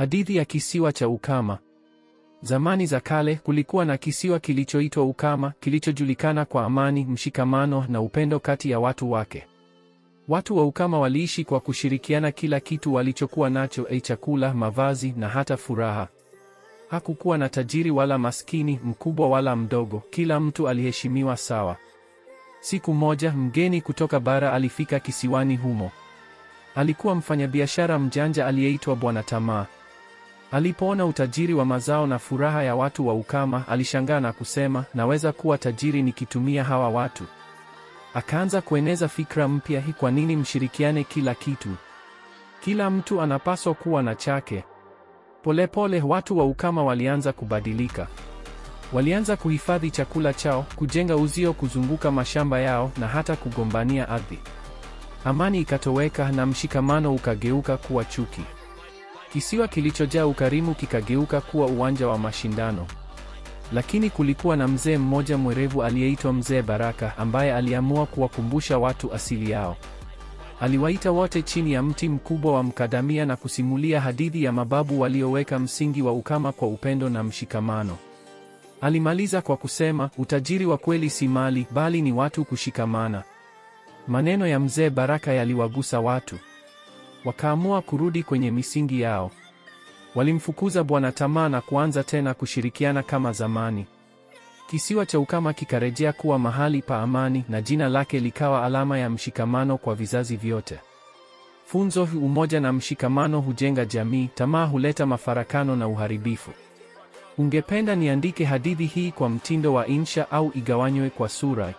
Hadithi ya kisiwa cha Ukama. Zamani za kale kulikuwa na kisiwa kilichoitwa Ukama, kilichojulikana kwa amani, mshikamano na upendo kati ya watu wake. Watu wa Ukama waliishi kwa kushirikiana kila kitu walichokuwa nacho, chakula, mavazi na hata furaha. Hakukuwa na tajiri wala maskini, mkubwa wala mdogo, kila mtu aliheshimiwa sawa. Siku moja, mgeni kutoka bara alifika kisiwani humo. Alikuwa mfanyabiashara mjanja aliyeitwa Bwana Tamaa. Alipoona utajiri wa mazao na furaha ya watu wa Ukama, alishangaa na kusema, naweza kuwa tajiri nikitumia hawa watu. Akaanza kueneza fikra mpya hii, kwa nini mshirikiane kila kitu? Kila mtu anapaswa kuwa na chake. Polepole watu wa Ukama walianza kubadilika. Walianza kuhifadhi chakula chao, kujenga uzio kuzunguka mashamba yao na hata kugombania ardhi. Amani ikatoweka na mshikamano ukageuka kuwa chuki. Kisiwa kilichojaa ukarimu kikageuka kuwa uwanja wa mashindano. Lakini kulikuwa na mzee mmoja mwerevu aliyeitwa Mzee Baraka, ambaye aliamua kuwakumbusha watu asili yao. Aliwaita wote chini ya mti mkubwa wa mkadamia na kusimulia hadithi ya mababu walioweka msingi wa Ukama kwa upendo na mshikamano. Alimaliza kwa kusema, utajiri wa kweli si mali, bali ni watu kushikamana. Maneno ya Mzee Baraka yaliwagusa watu. Wakaamua kurudi kwenye misingi yao. Walimfukuza Bwana Tamaa na kuanza tena kushirikiana kama zamani. Kisiwa cha Ukama kikarejea kuwa mahali pa amani na jina lake likawa alama ya mshikamano kwa vizazi vyote. Funzo: umoja na mshikamano hujenga jamii, tamaa huleta mafarakano na uharibifu. Ungependa niandike hadithi hii kwa mtindo wa insha au igawanywe kwa sura?